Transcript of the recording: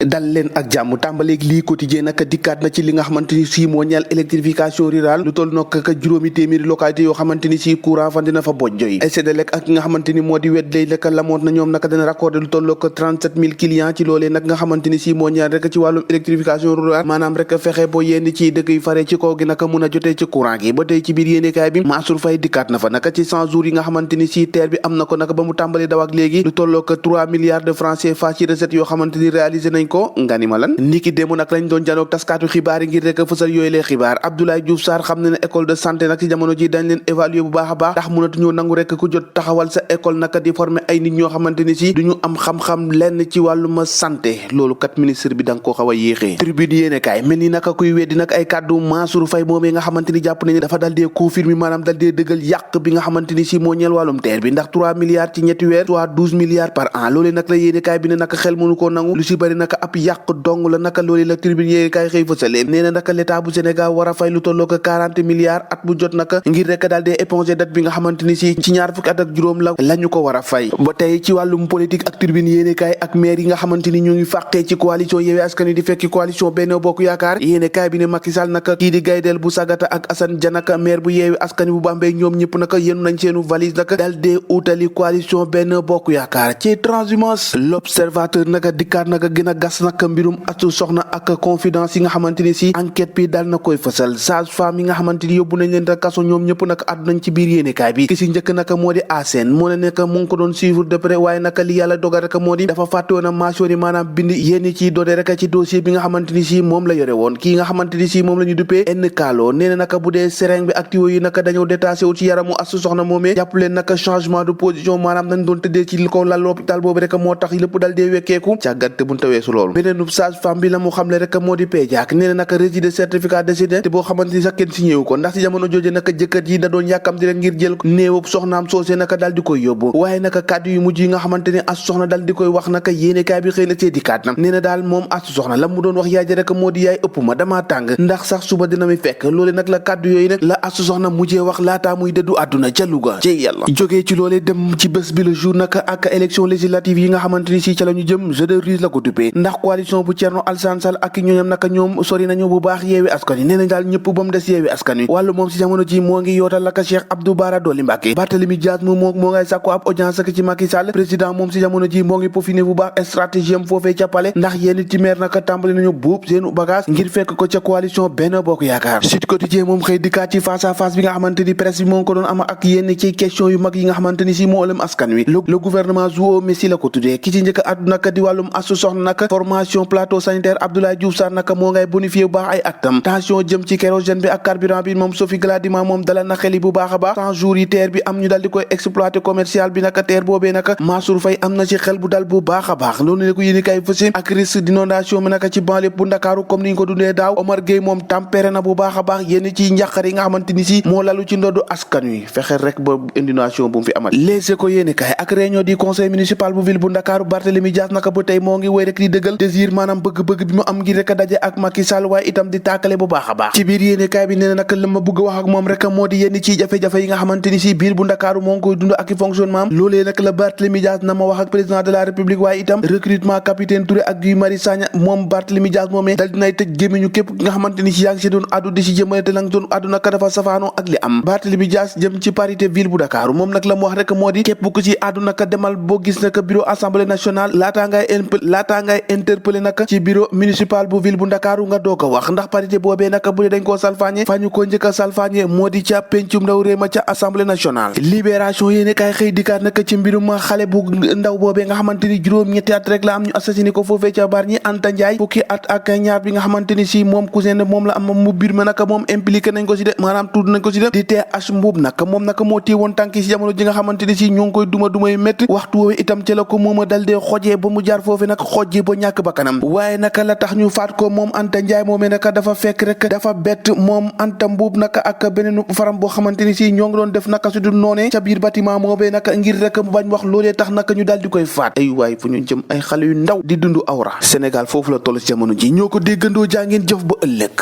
dal leen ak jàmm tàmbaleeg lii quotidien nag dikkaat na ci li nga xamante ni si moo ñeel électrification rurale lu toll nag juróomi téeméeri localité yoo xamante ni si courant fan dina fa bojjoy Sénélec ak ki nga xamante ni moo di wet lay laka lamoon na ñoom naka dana raccordé lu toll ko 37000 clients ci loolee nag nga xamante ni si moo ñeel rek ci wàllum électrification rurale maanaam rek fexe boo yenn ci dëkk yu fare ci kaw gi naka mun a jotee ci courant gi ba tey ci biir yéenekaay bi Mansour Faye dikkaat na fa naka ci 100 jours yi nga xamante ni si TER bi am na ko naka ba mu tàmbalee daw ak léegi lu toll ko 3 milliards de francs CFA ci recettes yoo xamante ni réalisé nañ ko nga ni ma lan niki démb nag lañ doon janoog taskaatu xibaar yi ngir rek fësal yooyu lee xibaar Abdoulaye Diouf Sarr xam ne ne école de santé nag ci jamono ji dañ leen évaluer bu baax a baax tax mënatuñoo nangu rek ku jot taxawal sa école naka di former ay nit ñoo xamante ni si duñu am xam-xam lenn ci wàlluma santé loolu kat ministre bi da nga koo xaw a yéexee tribune yéene kaay mel ni naka kuy weddi nag ay kàddu Mansour Faye moomee nga xamante ni jàpp nañu dafa dal dee confirmer maanaam dal dee dëggal yàq bi nga xamante ni si moo ñeel wàllum TER bi ndax 3 milliards ci ñetti weer soit 12 milliards par an loolee nag la yéene kaay bi ne naka xel mënu koo nangu lu si bëri naka ab yàq dong la naka loolee la tribune yéene kaay xëy fësale nee na naka l'état bu Sénégal war a fay lu tolloo ko 40 milliards at bu jot naka ngir rek daal dee éponger dette bi nga xamante ni si ci ñaar fukki at ak juróom la ñu ko war a fay ba tey ci wàllum politique ak tribune yéene kaay ak maire yi nga xamante ni ñu ngi fàqee ci coalition Yewwi Askan Wi di fekki coalition Benno Bokk Yaakaar yéene kaay bi ne Macky Sall naka kii di Gaydel bu Sagata ak Assane Dia naka maire bu Yewwi Askan Wi bu Bambey ñoom ñëpp naka yéenu nañ seenu valise naka daal dee utali coalition Benno Bokk Yaakaar ci transhumance l'observateur naka dikkaat naka gën a gas naka mbirum Astou Sokhna ak confidence yi nga xamante ni si enquête bi daal na koy fësal sage-femme yi nga xamante ni yóbbu nañ leen rek kaso ñoom ñëpp naka àddu nañ ci biir yéenekaay bi ki si njëkk naka moo di Asène moo ne nekk mu ngi ko doon suivre de près waaye naka li yàlla dogal rek moo di dafa fàtte woon a mentionné maanaam bind yenn ci doone rek ci dossier bi nga xamante ni si moom la yore woon kii nga xamante ni si moom la ñu duppee enn kaalo nee na naka bu dee seringue bi ak tuyau yi naka dañoo détaché wu ci yaramu Astou Sokhna moomee jàpp leen naka changement de position maanaam dañ doon tëddee ci kaw lal hôpital boobu rek moo tax lépp dal dee wekkeeku càggante bu ntaweesu loolu beneen sage-femme bi la mu xamle rek moo di Pédiac nee na naka reçu de certificat décès te boo xamante ni sax kenn signé wu ko ndax ci jamono jooje naka jëkkër ji da doon yàkkam di rek ngir jël néewub soxnaam soosé naka dal di koy yóbbu waaye naka kàddu yu mujj yi nga xamante ni Astou Sokhna dal di koy wax naka yéenekaay bi xëy na see dikkaat na nee na daal moom Astou Sokhna la mu doon wax yaay ji rek moo di yaay ëpp ma damaa tàng ndax sax suba dina mi fekk loolu nag la kàddu yooyu nag la Astou Sokhna mujjee wax laataa muy dëddu àdduna ca Louga ci yàlla jógee ci loolee dem ci bés bi le jour naka ak élection législative yi nga xamante ni si ca la ñu jëm jeu de ruse la ko duppee ndax coalition bu Thierno Alassane Sall ak ñooñam naka ñoom sori nañu bu baax Yewwi Askan Wi nee nañ daal ñëpp ba mu des Yewwi Askan Wi wàllu moom si jamono ji moo ngi yootal laka Cheikh Abdou Bara Dolly Mbacké Barthélémy Dias moom moo ngay sàkku ab audience ak ci Macky Sall président moom si jamono ji moo ngi peaufiner bu baax stratégie am foofee ca palais ndax yenn ci maire naka tàmbali nañu buub seenu bagage ngir fekk ko ca coalition Benno Bokk Yaakaar Sud Quotidien moom xëy dikkaat ci face à face bi nga xamante ni presse bi moo ngi ko doon am ak yenn ci question yu mag yi nga xamante ni si moo ëlëm askan wi le gouvernement joue au Messi la ko tuddee ki ci njëkk addu naka di wàllum Astou Sokhna naka formation plateau sanitaire Abdoulaye Diouf Sarr naka moo ngay bonifié bu baax ay actam tension jëm ci kérosène bi ak carburant bi moom Sophie Gladima moom dalal na xel yi bu baax a baax 100 jours yi TER bi am ñu dal di koy exploité commercial bi naka TER boobee naka Mansour Faye am na ci xel bu dal bu baax a baax loolu ne ko yéeni kay fësi ak risque d'inondation bi naka ci banlieue bu Ndakaaru comme ni ñu ko dundee daaw Omar Gueye moom tempéré na bu baax a baax yenn ci njàqar yi nga xamante ni si moo lalu ci ndoddu askan wi fexe rek ba inondation bu mu fi amal léegi ko yéeni kay ak réunion du conseil municipal bu ville bu Ndakaaru Barthélémy Dias naka ba tey moo ngi wéy rek di dëggal désir maanaam bëgg-bëgg bi mu am ngir rek a daje ak Macky Sall waaye itam di tàkkale bu baax a baax ci biir yéeni kay bi nee na naka la ma bëgg a wax ak moom rek moo di yenn ci jafe-jafe yi nga xamante ni si biir bu Ndakaaru moo ngi koy dund ak i fonctionnement am loolee nag la Barthélémy Dias na ma wax ak président de la République waaye itam recrutement capitaine Touré ak Guy Marius Sagna moom Barthélémy Dias moomee dal dinay tëj gémmiñu képp nga xamante ni si yaa ngi si doon addu di si jëmale te la nga doon addu naka dafa safaanoo ak li am Barthélémy Dias jëm ci parité ville bu Dakar moom nag la mu wax rek moo di képp ku ci addu naka demal boo gis naka bureau assemblée nationale laataa ngay interpellé naka ci bureau municipal bu ville bu Ndakaaru nga doog a wax ndax parité boobee naka bu dee dañ koo salfaañe fa ñu ko njëkk a salfaañe moo di ca pencum ndaw réew ma ca assemblée nationale libération yéene kay xëy dikkaat naka ci mbirum xale bu ndaw boobee nga xamante ni juróom-ñetti at rek la am ñu assassiné ko foofee ca Bargny Anta Ndiaye fukki at ak ñaar bi nga xamante ni si moom cousin moom la am mu biir ma naka moom impliqué nañ ko si de maanaam tudd nañ ko si de di TH Mbuub naka moom naka moo téye woon tànki si jamono ji nga xamante ni si ñoo ngi koy duma yu métti waxtu woowe itam ci la ko mooma dal dee xojee ba mu jaar foofee naka xojji ba ñàkk ba kanam waaye naka la tax ñu faat ko moom Anta Ndiaye moomee naka dafa fekk rek dafa bett moom Anta Mbuub naka ak beneen faram boo xamante ni si ñoo ngi doon def naka su dul noonee ca biir bâtiment moobee naka ngir rek mu bañ wax loolee tax naka ñu daal di koy faat ay waay fu ñu jëm ay xale yu ndaw di dund awra Sénégal foofu la toll ci jamono ji ñoo ko déggandoo jaa ngeen jëf ba ëllëg